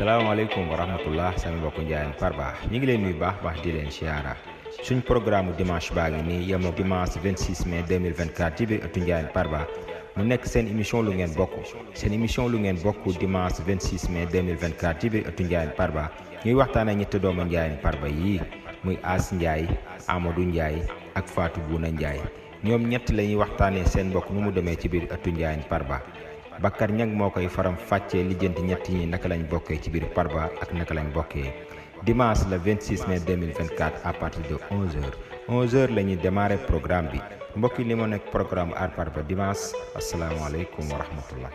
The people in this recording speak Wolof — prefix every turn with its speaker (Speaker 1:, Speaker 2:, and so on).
Speaker 1: salaamaaleykum wa rahmatullah sama mbokku Ndiayene Parba ñu ngi leen nuyu baax di leen siyaara suñ programme dimanche baa ngi nii yemoo dimanche 26 mai 2024 ci biir ëttu Ndiayene Parba mu nekk seen émission lu ngeen bokk dimanche 26 mai 2024 ci biir ëttu Ndiayene Parba ñuy waxtaanee ñetti doomu Ndiayene Parba yii muy Malick Ndiaye Amadou Ndiaye ak Fatou Bouna Ndiaye ñoom ñett la ñuy waxtaanee seen mbokk nu mu demee ci biir ëttu Ndiayene Parba Bakar Ñang moo koy faram fàccee lijjanti ñett ñi naka lañ bokkee ci biir Parba ak naka lañ bokkee dimanche le 26 mai 2024 à partir de 11h la ñuy démarrer programme bi mbokk yi li moo nekk programme Aar Parba dimanche asalaamaaleykum wa rahmatullah